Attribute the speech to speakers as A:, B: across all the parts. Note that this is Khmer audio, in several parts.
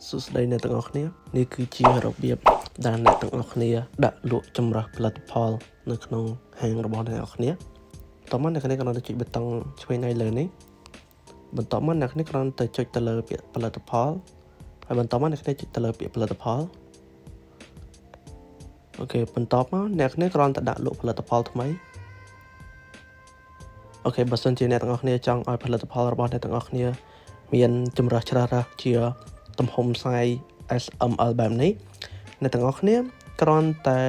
A: សួស្តីអ្នកទាំងអស់គ្នានេះគឺជារបៀបដែលអ្នកទាំងអស់គ្នាដាក់លក់ចម្រោះផលិតផលនៅក្នុងហាងរបស់អ្នកទាំងអស់គ្នាតោះមកអ្នកគ្នាគ្រាន់តែចុចប៊ូតុងឆ្វេងដៃលើនេះបន្ទាប់មកអ្នកគ្នាគ្រាន់តែចុចទៅលើពាក្យផលិតផលហើយបន្ទាប់មកអ្នកគ្នាចុចទៅលើពាក្យផលិតផល OK បន្ទាប់មកអ្នកគ្នាគ្រាន់តែដាក់លក់ផលិតផលថ្មី OK បើសិនជាអ្នកទាំងអស់គ្នាចង់ឲ្យផលិតផលរបស់អ្នកទាំងអស់គ្នាមានចម្រើសជ្រើសរើសជាទំហំ size S M L បែបនេះអ្នកទាំងអស់គ្នាគ្រាន់តែ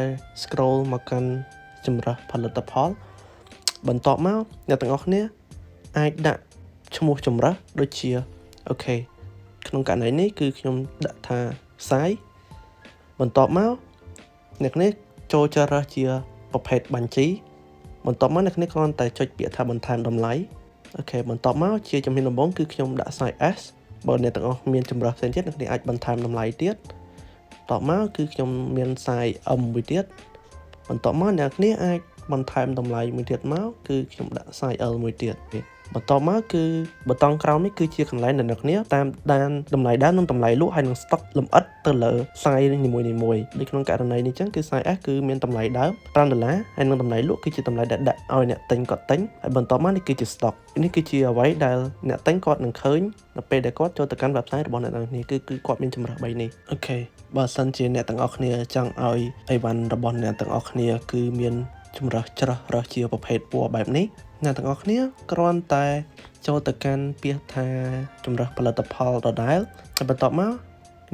A: scroll មកកាន់ចម្រើសផលិតផលបន្ទាប់មកអ្នកទាំងអស់គ្នាអាចដាក់ឈ្មោះចម្រើសដូចជា OK ក្នុងករណីនេះគឺខ្ញុំដាក់ថា size បន្ទាប់មកអ្នកគ្នាចូលជ្រើសរើសជាប្រភេទបញ្ជីបន្ទាប់មកអ្នកគ្នាគ្រាន់តែចុចពាក្យថាបន្ថែមតម្លៃ OK បន្ទាប់មកជាជំហានដំបូងគឺខ្ញុំដាក់ size S បើអ្នកទាំងអស់មានចម្រើសផ្សេងទៀតអ្នកគ្នាអាចបន្ថែមតម្លៃទៀតបន្ទាប់មកគឺខ្ញុំមាន size M មួយទៀតបន្ទាប់មកអ្នកគ្នាអាចបន្ថែមតម្លៃមួយទៀតមកគឺខ្ញុំដាក់ size L មួយទៀតបន្ទាប់មកគឺប៊ូតុងក្រោមនេះគឺជាកន្លែងដែលអ្នកគ្នាតាមដានតម្លៃដើមនិងតម្លៃលក់ហើយនិង stock លម្អិតទៅលើ size នីមួយៗដូចក្នុងករណីនេះចឹងគឺ size S គឺមានតម្លៃដើម5ដុល្លារហើយនិងតម្លៃលក់គឺជាតម្លៃដែលដាក់ឲ្យអ្នកទិញគាត់ទិញហើយបន្ទាប់មកនេះគឺជា stock នេះគឺជាអ្វីដែលអ្នកទិញគាត់នឹងឃើញនៅពេលដែលគាត់ចូលទៅកាន់ website របស់អ្នកទាំងគ្នាគឺគឺគាត់មានជម្រើស3នេះ OK បើសិនជាអ្នកទាំងអស់គ្នាចង់ឲ្យអីវ៉ាន់របស់អ្នកទាំងអស់គ្នាគឺមានជម្រើសជ្រើសរើសជាប្រភេទពណ៌បែបនេះអ្នកទាំងអស់គ្នាគ្រាន់តែចូលទៅកាន់ពាក្យថាជម្រើសផលិតផលដដែលហើយបន្ទាប់មក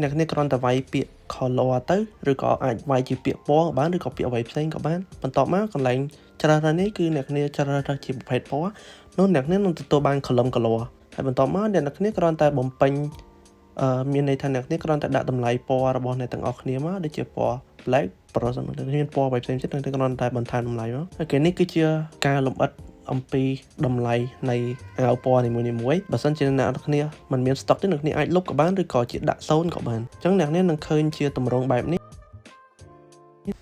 A: អ្នកគ្នាគ្រាន់តែវាយពាក្យ color ទៅឬក៏អាចវាយជាពាក្យពណ៌ក៏បានឬក៏ពាក្យអ្វីផ្សេងក៏បានបន្ទាប់មកកន្លែងជ្រើសរើសនេះគឺអ្នកគ្នាជ្រើសរើសជាប្រភេទពណ៌នោះអ្នកគ្នានឹងទទួលបាន column color ហើយបន្ទាប់មកអ្នកគ្នាគ្រាន់តែបំពេញអឺមានន័យថាអ្នកគ្នាគ្រាន់តែដាក់តម្លៃពណ៌របស់អ្នកទាំងអស់គ្នាមកដូចជាពណ៌ black ប្រសិនមានពណ៌អ្វីផ្សេងទៀតអ្នកគ្រាន់តែបន្ថែមតម្លៃមក OK នេះគឺជាការលម្អិតអំពីតម្លៃនៃអាវពណ៌នីមួយៗបើសិនជាអ្នកនរគ្នាមិនមាន stock ទេអ្នកគ្នាអាចលុបក៏បានឬក៏ជាដាក់សូន្យក៏បានអញ្ចឹងអ្នកគ្នានឹងឃើញជាទម្រង់បែបនេះ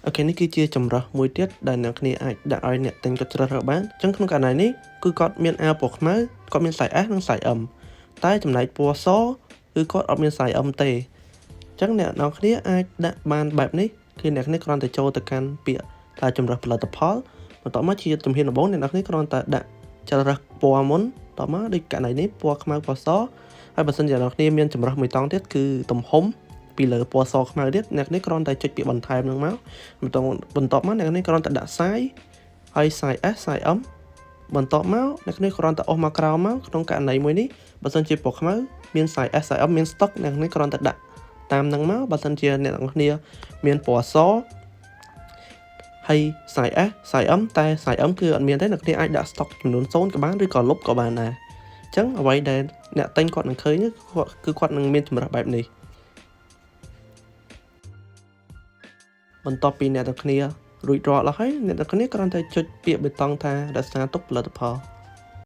A: OK នេះគឺជាចម្រើសមួយទៀតដែលអ្នកគ្នាអាចដាក់ឲ្យអ្នកទិញគាត់ជ្រើសរើសបានអញ្ចឹងក្នុងករណីនេះគឺគាត់មានអាវពណ៌ខ្មៅគាត់មាន size S និង size M តែចំណែកពណ៌សគឺគាត់អត់មាន size M ទេអញ្ចឹងអ្នកនរគ្នាអាចដាក់បានបែបនេះគឺអ្នកគ្នាគ្រាន់តែចូលទៅកាន់ពាក្យថាចម្រើសផលិតផលបន្ទាប់មកជាជំហានដំបូងអ្នកនរគ្នាគ្រាន់តែដាក់ជ្រើសរើសពណ៌មុនតមកដូចករណីនេះពណ៌ខ្មៅពណ៌សហើយបើសិនជាអ្នកនរគ្នាមានចម្រើសមួយតង់ទៀតគឺទំហំពីលើពណ៌សខ្មៅទៀតអ្នកនេះគ្រាន់តែចុចពាក្យបន្ថែមនឹងមកបន្ទាប់បន្ទាប់មកអ្នកនេះគ្រាន់តែដាក់ size ហើយ size S size M បន្ទាប់មកអ្នកនេះគ្រាន់តែអូសមកក្រោមមកក្នុងករណីមួយនេះបើសិនជាពណ៌ខ្មៅមាន size S size M មាន stock អ្នកនេះគ្រាន់តែដាក់តាមនឹងមកបើសិនជាអ្នកទាំងគ្នាមានពណ៌សហើយ size S size M តែ size M គឺអត់មានទេអ្នកគ្នាអាចដាក់ stock ចំនួន0ក៏បានឬក៏លុបក៏បានដែរអញ្ចឹងអ្វីដែលអ្នកទិញគាត់នឹងឃើញគឺគាត់នឹងមានជម្រើសបែបនេះបន្ទាប់ពីអ្នកទាំងគ្នារួចរាល់អស់ហើយអ្នកទាំងគ្នាគ្រាន់តែចុចពាក្យប៊ូតុងថារក្សាទុកផលិតផល។